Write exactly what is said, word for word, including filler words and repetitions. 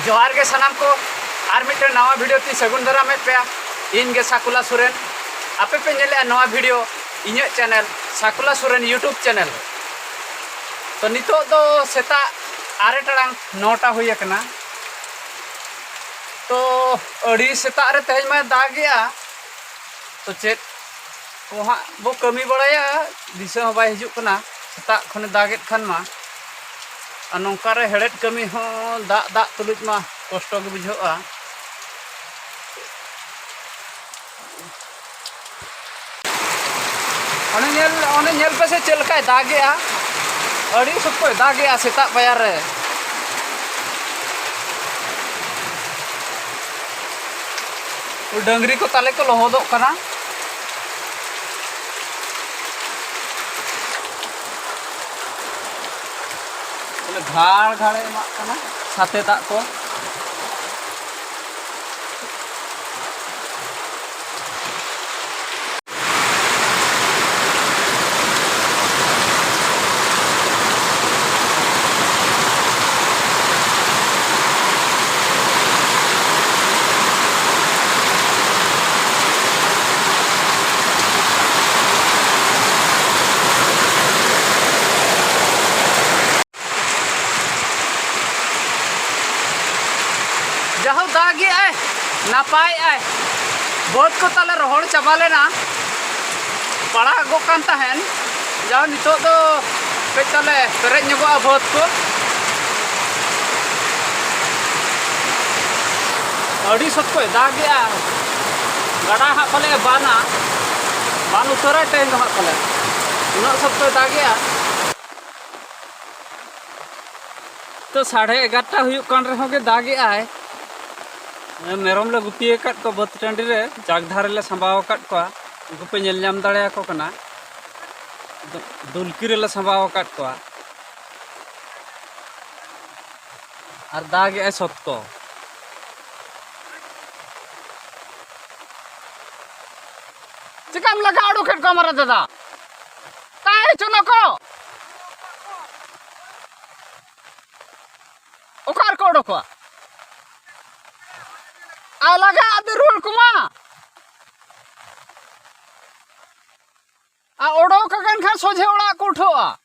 ᱡᱚᱦᱟᱨ ᱜᱮ ᱥᱟᱱᱟᱢ ᱠᱚ, ᱟᱨ ᱢᱤᱫᱴᱮᱱ ᱱᱟᱣᱟ ᱵᱷᱤᱰᱤᱭᱳ ᱛᱤᱧ ᱥᱟᱹᱜᱩᱱ ᱫᱟᱨᱟᱢᱮᱫ ᱯᱮᱭᱟ᱾ ᱤᱧ ᱜᱮ ᱥᱟᱠᱩᱞᱟ ᱥᱚᱨᱮᱱ᱾ ᱟᱯᱮ ᱯᱮ ᱧᱮᱞᱮᱫᱼᱟ ᱱᱚᱣᱟ ᱵᱷᱤᱰᱤᱭᱳ ᱤᱧᱟᱹᱜ ᱪᱮᱱᱮᱞ ᱥᱟᱠᱩᱞᱟ ᱥᱚᱨᱮᱱ YouTube ᱪᱮᱱᱮᱞ ᱨᱮ᱾ ᱛᱚ, ᱱᱤᱛᱚᱜ ᱫᱚ ᱥᱮᱛᱟᱜ ᱟᱨᱮ ᱴᱟᱲᱟᱝ ᱱᱚᱴᱟ ᱦᱩᱭ ᱟᱠᱟᱱᱟ᱾ ᱛᱚ, ᱟᱹᱰᱤ ᱥᱮᱛᱟᱜ ᱨᱮ ᱛᱮᱦᱮᱧ ᱢᱟᱭ ᱫᱟᱜᱮᱜᱼᱟ᱾ ᱛᱚ, ᱪᱮᱫ ᱠᱚ ᱦᱟᱸᱜ ᱵᱚ ᱠᱟᱹᱢᱤ ᱵᱟᱲᱟᱭᱟ, ᱫᱤᱥᱟᱹ ᱦᱚᱸ ᱵᱟᱭ ᱦᱤᱡᱩᱜ ᱠᱟᱱᱟ᱾ ᱥᱮᱛᱟᱜ ᱠᱷᱚᱱᱮ ᱫᱟᱜᱮᱫ ᱠᱷᱟᱱ ᱢᱟ, ᱟᱨ ᱱᱚᱝᱠᱟ ᱨᱮ ᱦᱮᱲᱦᱮᱫ ᱠᱟᱹᱢᱤ ᱦᱚᱸ ᱫᱟᱜ ᱫᱟᱜ ᱛᱩᱞᱩᱡ ᱢᱟ ᱠᱚᱥᱴᱚ ᱜᱮ ᱵᱩᱡᱷᱟᱹᱜᱼᱟ᱾ ᱚᱱᱮ ᱧᱮᱞ, ᱚᱱᱮ ᱧᱮᱞ ᱯᱮᱥᱮ ᱪᱮᱫ ᱞᱮᱠᱟᱭ ᱫᱟᱜᱮᱜᱼᱟ, ᱟᱹᱰᱤ ᱥᱚᱠᱛᱚᱭ ᱫᱟᱜᱮᱜᱼᱟ ᱥᱮᱛᱟᱜ ᱯᱟᱭᱟᱨ ᱨᱮ᱾ ᱰᱟᱹᱝᱨᱤ ᱠᱚ ᱛᱟᱞᱮ ᱠᱚ ᱞᱚᱦᱚᱫᱚᱜ ᱠᱟᱱᱟ᱾ ᱵᱚᱞᱮ ᱜᱷᱟᱲ ᱜᱷᱟᱲᱮ ᱮᱢᱟᱜ ᱠᱟᱱᱟ ᱥᱟᱛᱮ ᱫᱟᱜ ᱠᱚ᱾ ᱡᱟᱦᱳ ᱫᱟᱜᱮᱜᱼᱟᱭ, ᱱᱟᱯᱟᱭᱮᱜᱼᱟᱭ᱾ ᱵᱟᱹᱫᱽ ᱠᱚ ᱛᱟᱞᱮ ᱨᱚᱦᱚᱲ ᱪᱟᱵᱟ ᱞᱮᱱᱟ, ᱯᱟᱲᱟᱜᱚᱜ ᱠᱟᱱ ᱛᱟᱦᱮᱱ᱾ ᱡᱟᱦᱳ ᱱᱤᱛᱚᱜ ᱫᱚ ᱠᱟᱹᱡ ᱛᱟᱞᱮ ᱯᱮᱨᱮᱡ ᱧᱚᱜᱚᱜᱼᱟ ᱵᱟᱹᱫᱽ ᱠᱚ᱾ ᱟᱹᱰᱤ ᱥᱚᱠᱛᱚᱭ ᱫᱟᱜᱮᱜᱼᱟ᱾ ᱜᱟᱰᱟ ᱦᱟᱸᱜ ᱯᱟᱞᱮ ᱵᱟᱱᱟ, ᱵᱟᱱ ᱩᱛᱟᱹᱨᱟᱭ ᱛᱮᱦᱮᱧ ᱫᱚ ᱦᱟᱸᱜ ᱯᱟᱞᱮ, ᱩᱱᱟᱹᱜ ᱥᱚᱠᱛᱚᱭ ᱫᱟᱜᱮᱜᱼᱟ᱾ ᱛᱚ, ᱥᱟᱲᱮ ᱮᱜᱟᱨᱚᱴᱟ ᱦᱩᱭᱩᱜ ᱠᱟᱱ ᱨᱮᱦᱚᱸ ᱜᱮ ᱫᱟᱜᱮᱜᱼᱟᱭ᱾ ᱢᱮᱨᱚᱢ ᱞᱮ ᱜᱩᱯᱤ ᱟᱠᱟᱫ ᱠᱚᱣᱟ ᱵᱟᱹᱫᱽ ᱴᱟᱺᱰᱤ ᱨᱮ, ᱡᱟᱠ ᱫᱷᱟᱨᱮ ᱞᱮ ᱥᱟᱢᱵᱟᱣ ᱟᱠᱟᱫ ᱠᱚᱣᱟ, ᱩᱱᱠᱩ ᱯᱮ ᱧᱮᱞ ᱧᱟᱢ ᱫᱟᱲᱮᱭᱟᱠᱚ ᱠᱟᱱᱟ᱾ ᱫᱩ-, ᱫᱩᱞᱠᱤ ᱨᱮᱞᱮ ᱥᱟᱢᱵᱟᱣ ᱟᱠᱟᱫ ᱠᱚᱣᱟ᱾ ᱟᱨ ᱫᱟᱜᱮᱜᱼᱟᱭ ᱥᱚᱠᱛᱚ᱾ ᱪᱮᱠᱟᱢ ᱞᱟᱜᱟ ᱚᱰᱚᱠᱮᱫ ᱠᱚᱣᱟ ᱢᱟᱨᱟ ᱫᱟᱫᱟ? ᱛᱟᱭ ᱦᱚᱪᱚ ᱱᱩᱠᱩ᱾ ᱚᱠᱟ ᱨᱮᱠᱚ ᱚᱰᱚᱠᱚᱜᱼᱟ? ᱞᱟᱜᱟ ᱟᱫᱚ ᱨᱩᱣᱟᱹᱲ ᱠᱚᱢᱟ᱾ ᱟᱨ ᱚᱰᱚᱠ ᱟᱠᱟᱱ ᱠᱷᱟᱱ ᱥᱚᱡᱷᱮ ᱚᱲᱟᱜ ᱠᱚ ᱩᱴᱷᱟᱹᱜᱼᱟ᱾